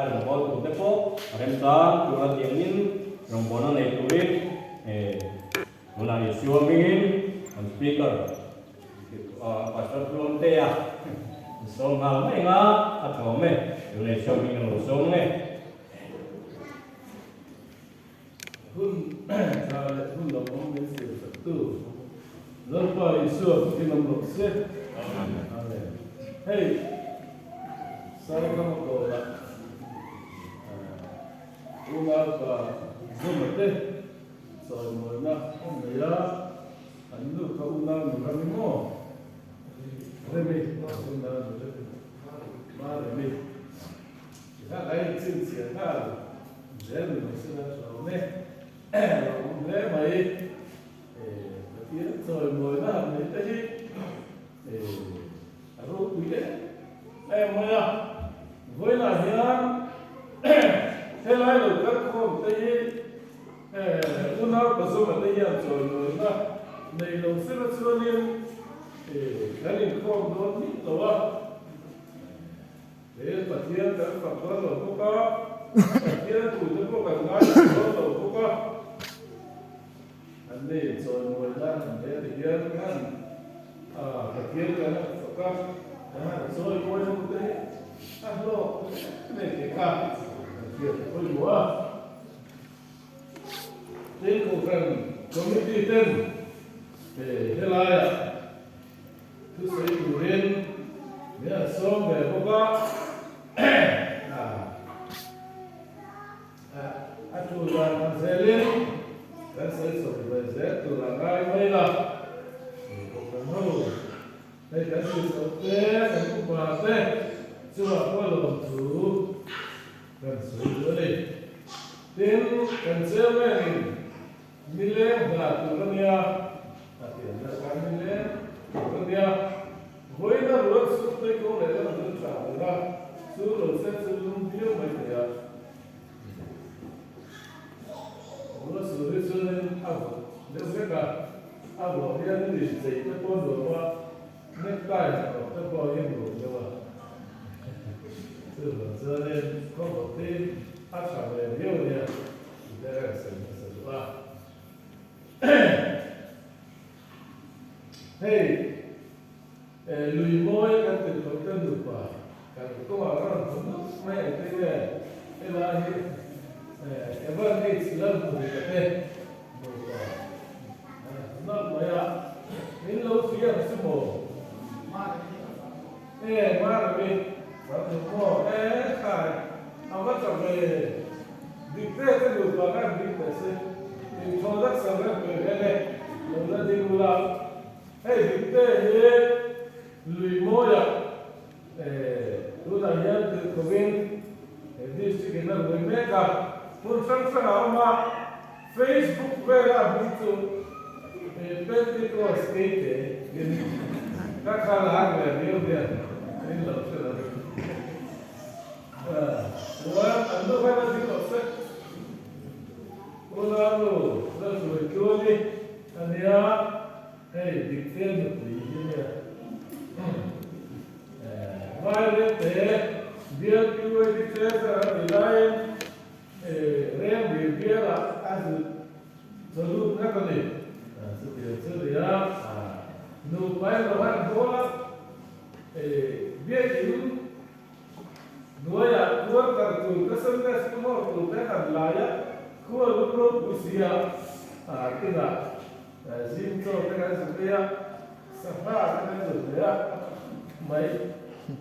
Ai rawngbâwl turte pawh a remchang tura tiangin rawngbâwlna nei turin tunah Isua hmingin kan Speaker Pastor Tluangtea an sawm nghal mai ang a, a tlawm e, tuna Isua hmingin a lo sawm ang e. Hun tha leh hun lo awm min siam saktu Lalpa Isua fakin awm rawh se. Amen. Hei Saikama kawlah unaupa Zoma te chawimawina an nei a, an nu kha unau nu Rami maw? Remi, unau nu Remi, Ma Remi. Tikhan a inchhinchhiah nghal zel ni lo sela tha awm e. Lo awm hle mai. Pathian chawimawina han nei te hi a ropui em em mai a. Vawiinah hian helai lo kal khawm te hi unau pazawma te hian chawimawina nei lo sela chuanin kan inkhawm dawn miah lo a. He Pathian kan fak dawn lo bawk a, Pathian tute pawh kan ngaithla dawn lo bawk a. An nei chawimawi nan han hle ti hian khan Pathian kan han fak a, kan han chawimawi ho te hi a hlawk hle mai tih kha kan hriat a pawimawh a. Tin, Kohhran Committee ten helaiah Thusawi turin min an sawm ve bawk a, a tul dan ang zelin kan sawi chho ve zel tur a ngai mai la. Kohhran ho hei kan hrilh chhoh te, kan upa te chungah pawh lawmthu kan sawi duh a ni. Tin, kan chairman-in Nileng hna tur a nia, a ti an la khan nileng tur a nia. Vawiina rual chu Tuikawng leh lam dun tha ber a, chu lo sen chu lum viau mai thei a. Rual sur hi chuanin a vawt deuh vek a, a vawh hian in inchei te pawh nuam a, necktie han awrh te pawh hi nuam deuh a. Chuvang chuanin khaw vawt hi a tha ve viau a nia. Hei lui mawi kan ti tawh te nupa kan kawngah ka rawn hmu nawk mai ang te nge helai hi Evan H Lalhmuhika te nupa an hmu nawk mai a min lo tui ang chu maw e Marami kan hmu maw e khai a va tha ve. Dik ve te nupa khan ding teh se, inthaw zak sa reng ve hian e, lo la ding ula. Hei dik te hi lui mawiah tunah hian tirhkovin he district in a rui mek a, hmun hrang hrang a awm a, Facebook vela a hming chu Pentecost Keite in ka khal a ve viau hian min lo hre lo. Chuan an nu khan a ding lo se. Unau nu Lalhruai Tluani a nia, hei Dikte nupui hi nia. Vairengte bial QAD Treasurer a nih laiin Rengri bialah a zut chawlut nghat a ni. Chutiang chu nia, nupa erawh an hawl a, biakin Hnuaiah khuar kar tur ka Sunday school ho tur te han lai a, khua lum ropui si a, inah zing chaw te kan zut ei a, sangha te kan zut ve a, mai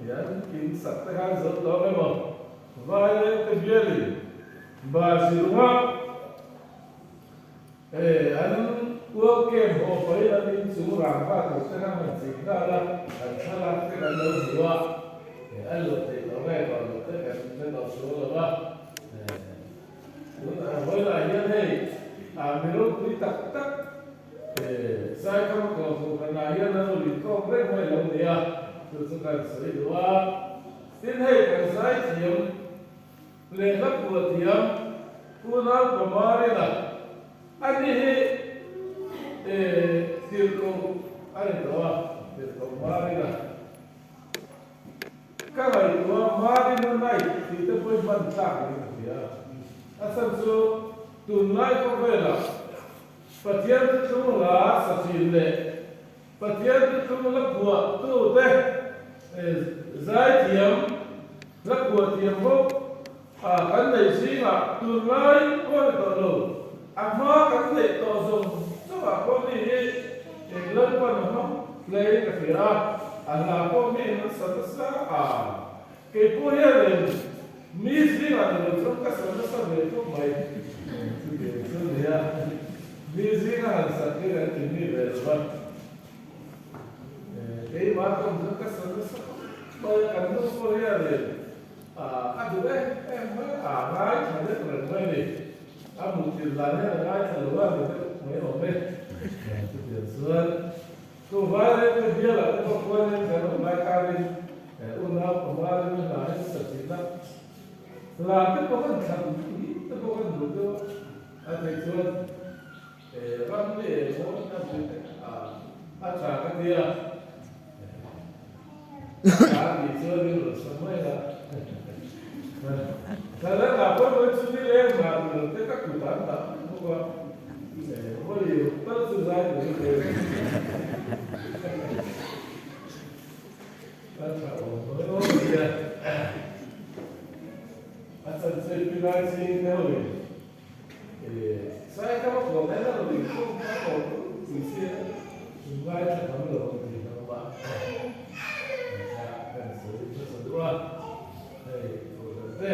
hian in sak te khan zo tawh ang emaw, Vaileng te bialin Bazirunga Hei an ual kem haw pahin an inchung rangva tur te kha han chik nghal a, kan thlalak te kan lo hmu a, an lo theih tawh nge tawh loh te kan hre tawh sual lo va. Tun ang vawilah hian hei mi ropui tak tak Saikam Kawlhmuhkanah hian an rawn inkhawm reng mai lo ni a, chu chu kan sawi duh a. Tin hei kan zaithiam Lehkha phuah thiam Kunal Pamar-in a ani hi tirhkoh a ni tawh a, tirhkoh Marin-a. Ka ngaihtuah Marina Night tih te pawhin hman tlak niin ka hria. A chhan chu tunlai khawvelah Pathian thuthlung hla sa thin leh Pathian thuthlung hla phuahtute zaithiam hla phuah thiam bawk a kan neih zingah tunlai pawh ni tawh lo, a hma kan neih tawh zawng zawngah pawh mi hi eng Lalpan a hmang hlein ka hria a, a hla pawh miin an sa nasa a, kei pawh hianin mi zingah ni lo chuan ka sa nasa ve khawp mai, chutiang chu nia mi zinga han sak hi kan ti mi ve lo va, keimah ka awm chuan ka sa nasa khawp mai a, kan nu pawh hianin. A duh em em mai a, a ngaithla deuh reng mai a ni. A muthilh dan hian a ngaithla lo a ni deuh mai awm e. Chutiang chuan chu vairengte bialah te pawh khuanin kan awm lai karin unau panga rinna hna hi sa thin a, hla te pawh kan thlan hi te pawh kan duh deuh a, a theih chuan ram leh mawi na pui te a tha ka tia. A tih chuan min rawn sa mai a. Thlalak ah pawh vawi chu ni leng mah tur te ka kut an dah bawk a. Vawi tal chu zai tur in leng. A tha awm mai awm nia. A chanchin pilai ching deuh in. Sai ka va kawm en a lo inkhawm kha a awm pui sia in ngaithla tam lo ang tih ka awm a kha kan sawi hmasa duh a hei kohhran te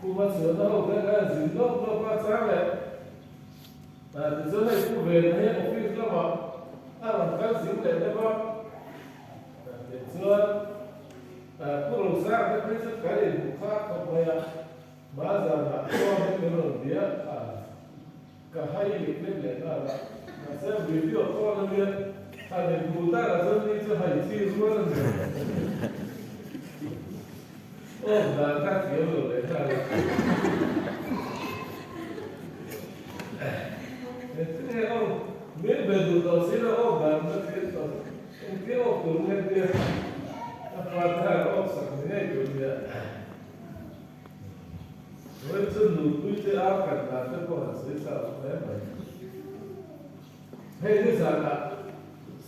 puma chuan a ho te khan zin lawk lawk a chang leh tichuan hei pu ve na hi office lamah a rawn kal zin leh deuh a tichuan Pu Rosang te phei chu kan inhmu kha khawp mai a, hma zanah chuan hi min rawn bia a, ka hai lek lek leh nghal a, mahse video call a nia, han inhmuh tak ah chuan mi chu hai chi rual a ni lo. Awm dan kha thiam lo leh nghal a. Engtin nge awm min be duh tawh si lo awm dan ka thiam tawh. Engtin awk tur nge tia a father awk sak ni ngei tur nia. Vawiin chu nupui te ar kan dan te pawh han sawi chak lo hle mai. Hei ni zanah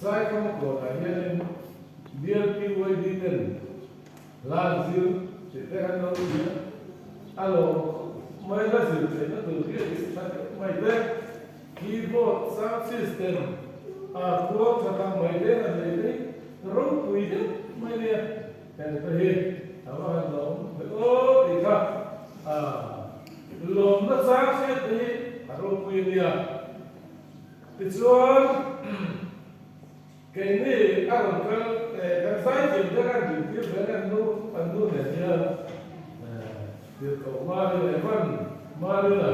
Saikhama kawnah hianin DLPYD ten hla an zir tih te kan lo ti a, a lawm khawp mai hla zir theihna tur hi a tih tha deuh mai te. Keyboard sound system a kual tha tak mai te han nei te hi ropui deuh mai nia heng te hi a va han lawm ve aw tih kha a lawmna chang hriat te hi a ropui a nia. Tichuan keini a rawn kal kan zaithiam te kan dintir ve an nu an nu nen hian tirhkoh Marina Evan Marina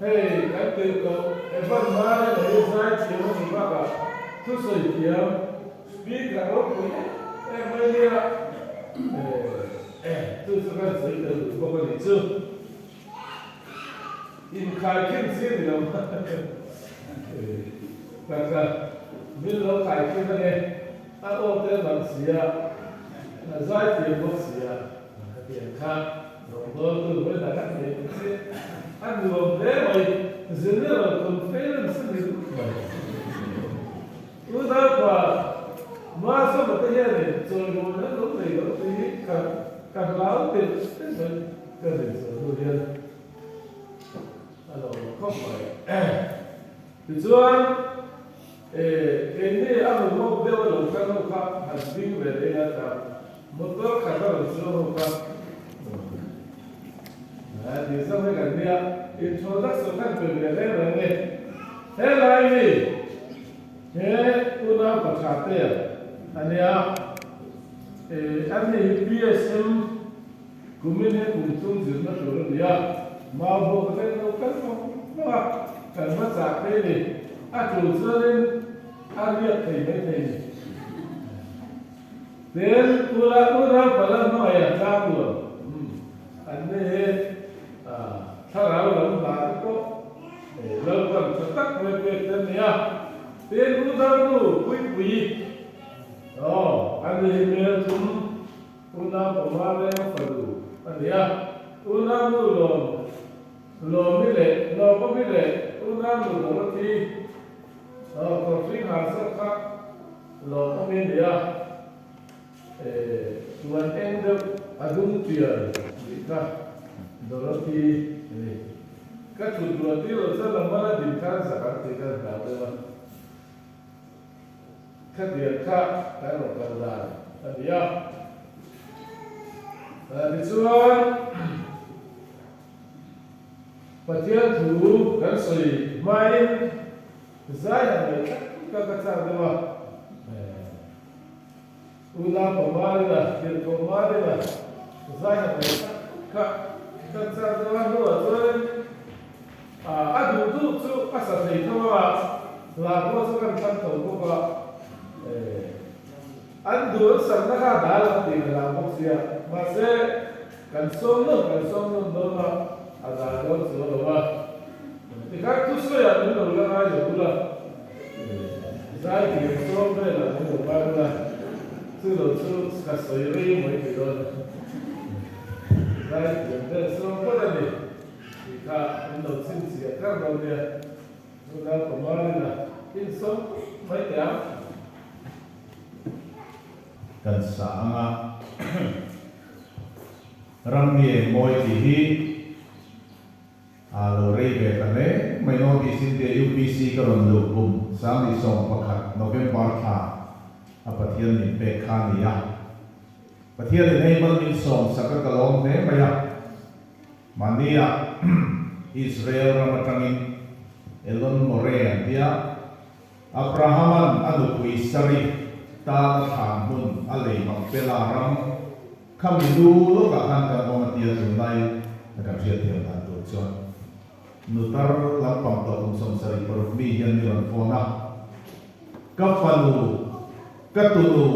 Hei kan tirhkoh Evan Mare leh Zaithiam a nih bakah thusawi thiam Speaker ropui em em mai nia chu chu kan sawi tel duh bawk a nih chu. Inkhaikhin chi a ni lo taka min lo khaikhin ange a aw te a lang sia a zaithiam bawk sia hetiang kha rawngbawltu vawiin kan nei ang che a nuam hle mai General Conference a ni rup mai. Unaupa Mazawma te hianin chawimawi an lo nei loh te hi ka ka hlau telh telh mai ka rin chuan hnu hian a lo awm khawp mai. Tichuan keini a hmu hawk deuh a lo kal ho kha han ding ve leh ila ta motor khat a rawn chuang ho kha tih zawk hi kan nia introduction khan pe ve reng reng e. Helai mi he unau patha te a nia e a ni hi PSM kumin he kum thum zirna tur a ni a, mau bawk a tleng lo kal vang vang a, kan va chah phei ni. A tul chuanin a riak thei mai thei ni. Tin, ula unau pala hmangaih a tlang lo. An ni hi thlarau lam hna te pawh Lalpan tha tak mai pek te an ni a. Tin, unau nu Puipuii, aw, an ni hi hmel thum unau panga leng fanu a ni a. Unau nu lawm Lawmi leh Lawmawmi leh unau nu Dorothy, aw, kawrhring ha zawk kha Lawmawmi a ni a. Tuan eng deuh a dum tial tih kha Dorothy a ni. Ka thut ruah tir lo chuan lam mala din khan zak an tih kha hlau deuh a. Khatiang kha kan rawn kal dan a ni a. Tichuan Pathian thu kan sawi hmain zai han ngaih tlat kha ka chak deuh a. Unau pamar ila, tirhkoh mar ila, zai han nei tak kha kan chak deuh a, hnuah chuanin a duh duh chu a sa thei tho a, hla pawh chu kan thlang tho bawk a, an duh an sakna kha a dal ang tih ka hlau bawk sia, mahse kan sawm nawn kan sawm nawn dawn a, a dal dawn chu a lo a, tikhan thusawiah min lo la ngai lo bula. Zai tih sawm velah min lo ngai bawk a, chu lo chu ka sawi rei mai thei dawn a, zai thiam vel sawm phawt a ni tih kha min lo chhinchhiah kar dawn nia, nunau pamar ina insawm mai teh ang. Kan sa anga ram nge mawi tih hi. A lo rei ve ta hle mai North East India UPC ka rawn luh kum 2011 November thla a Pathian min pek kha a ni a. Pathian in hei mal min sawm sak a ka lawm hle mai a. Mahni ah Israel ram atangin Elon More an tia Abrahaman a nupui Sari tan a thlan hmun a lei Makpela ram Khami lu lawkah khan kan awm a tia tunlai a kan hriatthiam dan tur chuan nutar lampang tawh kum 76 mi hian mi rawn phone a, ka fanu, ka tunu,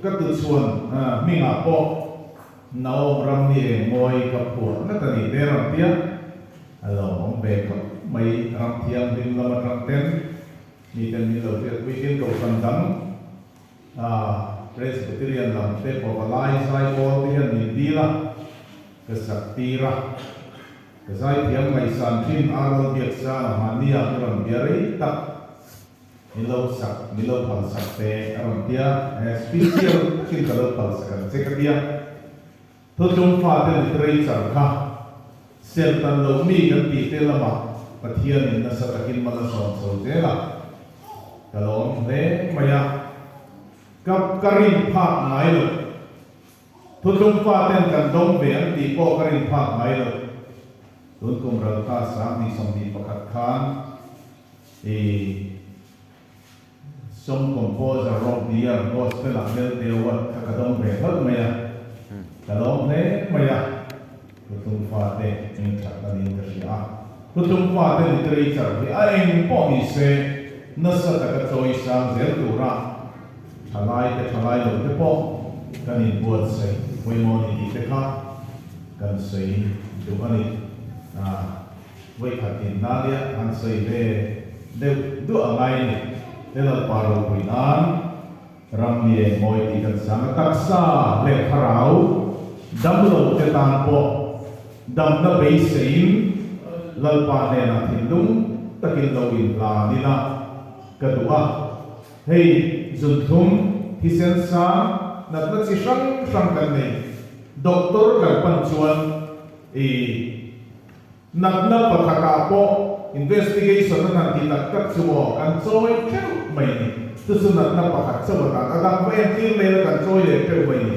ka tuchhuan hmingah pawh Naom ram ni eng mawi ka phuah ngat a ni te rawn tia a lo awm ve khawp mai ram thianghlim lam atang ten miten min lo hriatpui tin kohhran dang A Presbyterian lam te pawh palai zai pawl te hian min dil a, ka sak tir a. Ka zai thiam ngaihsan thin Arnold Biaksanga hmahni ah ka rawn bia rei tak min lo sak, min lo phal sak te a rawn tia, special thin ka lo phal sak ang che ka tia. Thutlung fate literature kha serhtan loh mi kan tih te lamah Pathianin nasa takin mal a sawm chho zel a, ka lawm hle mai a, ka ka rin phak ngai lo. Thutlung faten kan dawng ve ang tih pawh ka rin phak ngai lo. Tun kum ralkha 2021 khan i. Song composer Rob Dear gospel ah hmel te award kha ka dawng ve hlauh mai a, ka lawm hle mai a, Thutlung fate eng that a niin ka hria a, Thutlung fate literature hi a eng pawh ni se nasa taka chawi sang zel tura thalai te thalai lo te pawh kan inbuatsaih pawimawh a ni tih te kha kan sawi duh a ni. Vawikhat in Nadia han sawi ve deuh duah a ngai ni. He Lalpa ropui nan ram ni eng mawi tih kan sang a, taksa leh thlarau damlo te tan pawh damna beiseiin Lalpa hnenah thinlung takin lo inhlan ila ka duh a. Hei zunthum, thisen sang, natna chi hrang hrang kan nei. Doctor kan pan chuan i. Natna pakhatah pawh investigation an han ti tak tak chu maw kan chawi teuh mai ni. Chu chu natna pakhat chauh atan a dang va entir leh la kan chawi leh teuh mai ni.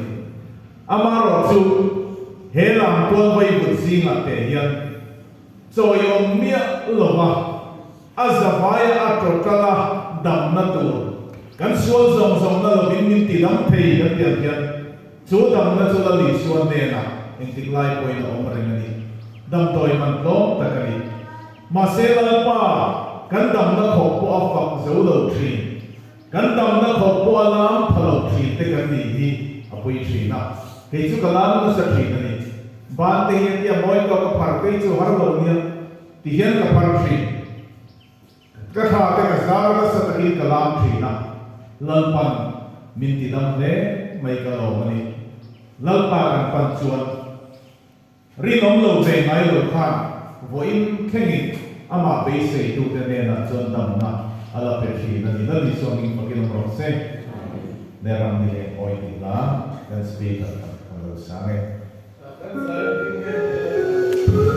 Amaherawh chu he lam tual vaivut zingah te hian chawi awm miah lova a zavaia a total a damna tur kan sual zawng zawng na lovin min ti dam thei kan tih ang hian Chu damna chu Lal Isua hnenah engtik lai pawhin a awm reng a ni. Damdawi man tlawm tak a ni. Mahse Lalpa kan damna khawp pawh a fak zo lo thin, kan damna khawp pawh a lam pha lo thin te kan nih hi a pui thin a, kei chu ka lam nasa thin a ni. Ban te hian tia mawi tawk a phar phei chu har lo nia ti hian ka phar thin. Ka tha te ka zar nasa takin ka lam thin a, Lalpan min ti dam hle mai ka lawm a ni. Lalpa kan pan chuan Rinawm lo ve ngai lo khan vawiin thlengin amah beiseitute hnenah chuan damna a la pe thin a ni. Lal Isua hming fakin awm rawh se. Le ram ni leh awi tih hla kan speaker kha kan lo sang e. Kan zai hming nge nge.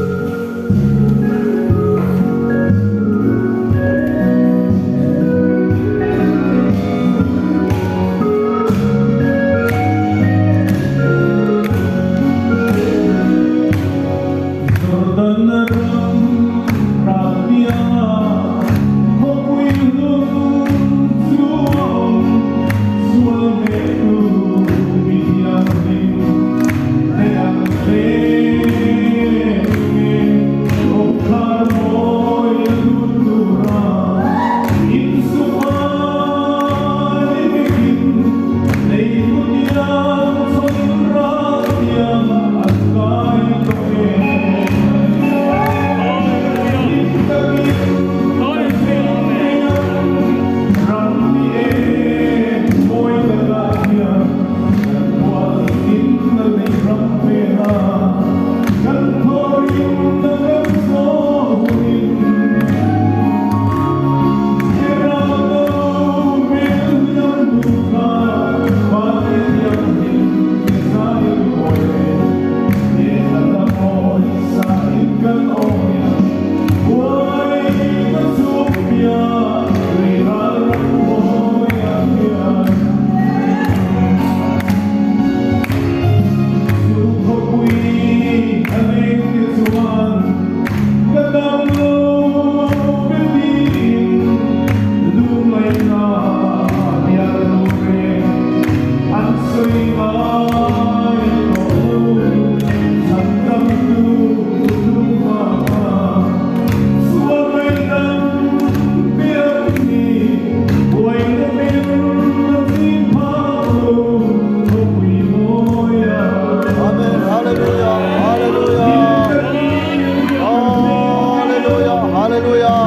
Jordan ram Rabia khawpui hlun chu a awm, sual hmehtu mi thianghlim te an leng e, kawngkhar mawi a lut tura insumai vekin Lei hun hian chawin ral hian an kai tawh e. Hlim takin kan hmel mai ang, ram ni e, mawi takah hian kan hual in a lei ram hmel a, kan thawrin a kan zawh hunin. Ka dam lo be tiin lungngaihna bial lo reng an sawi ngai tawh lo. Chhan dam tu lungma kha sual ngaihdam biak ni buaina min a zin phak lo khawpui mawi a. Amen Hallelujah Hallelujah Hallelujah Hallelujah.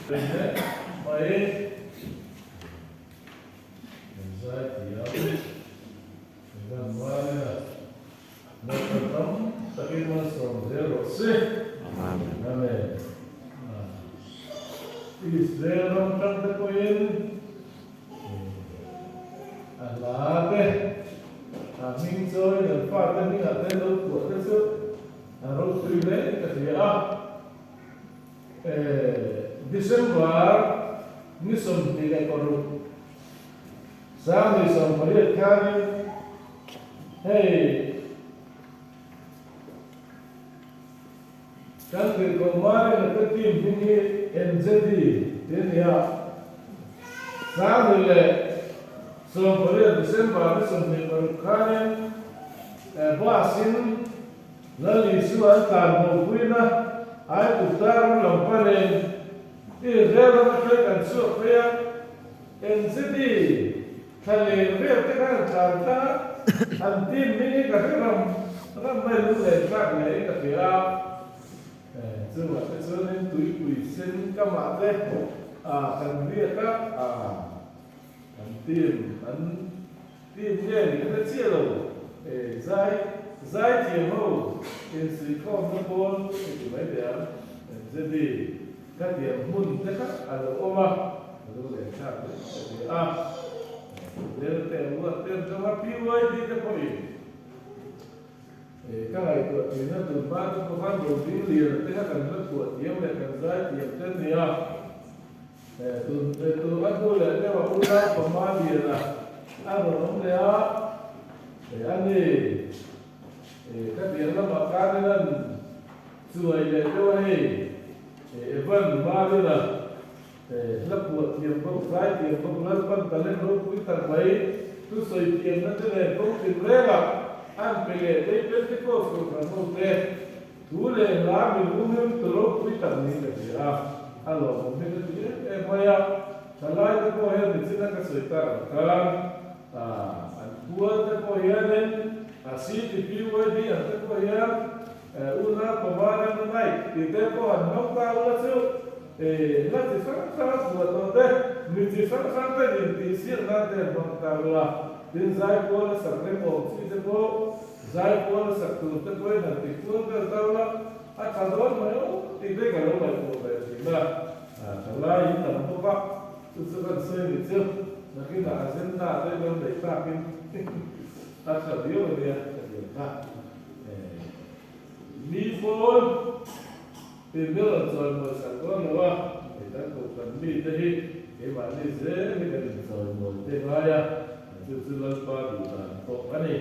Mai kan zai thiam kan Maria Lalpa tam takin malsawm zel rawh se. Amen. Israel ram tang te pawhin a hla te a hming chawiin an fate hmingah te lo phuah te chu a ropui hle ka hria a. December ni 26 2018 khanin hei kan tirhkoh Marina te team hming hi NZD ti a ni a, 2018 December ni 26 khanin bus in Lal Isua an tlan bopuina Aigupta ram lam panin Israel ram atang kan chhuak phei a, Engzeti thla leng vel te khan an tlan tlang a, an team hming hi ka hre ram ram mai lung len tlak leh in ka hria a, chuvah te chuanin tuipui sen kamah te kan riak a, an team an Team nge nih hre chiah lo e, zai zai thiam ho insuihkhawmna pawl i ti mai teh ang, NZD ka tiam hmun te kha a lo awm a, a lo leh thlak leh ka ti a, Lelte ruat te an ṭang a, PYD te pawhin e ka ngaihtuah ṭhin a, tun hma te pawh khan Roding Liana te kha kan la phuah thiam leh kan zai thiam te an ni a. Tun tur a hnu leh deuh a unau pama liana a rawn awm leh a, a ni ka tiang lamah khan in an chuai leh deuh a hei Evan Marina hla phuah thiam bawk zai thiam bawk Lalpan talent ropui tak mai thusawi thiamna te nen kawng tin rengah an pe leh tei Pentecost kohhran ho te Thu leh hla min humhim tu ropui tak niin ka hria a, a lawmawm hi ka ti em em mai a, thalai te pawh hian michina ka sawi tak ang khan an pual te pawh hianin a CTPYD ang te pawh hian unau pawara na night tih te pawh an hmang ta ula chu hla chi hrang hrang a phuah tawh te, mi chi hrang hrang ten intihsiak nan te an hmang ta ula, tin zaipual a sak rem awm chi te pawh Zaipual a sak tur te pawhin han ti kual vel tau la, a tha dawn mai awm tih te ka lo ngaihtuah ve thin a, tha lai in tam bawk a, chu chu kan sawi ni chu, nakinah agenda te lo neih takin a tha viau a nia ka ti ang kha. Mi pawl tin ber an chawimawi sak dawn lo a, hei kan kohhran mi te hi keimahni zel hi kan inchawimawi te ngai a, chu chu Lalpa duh dan pawh a ni.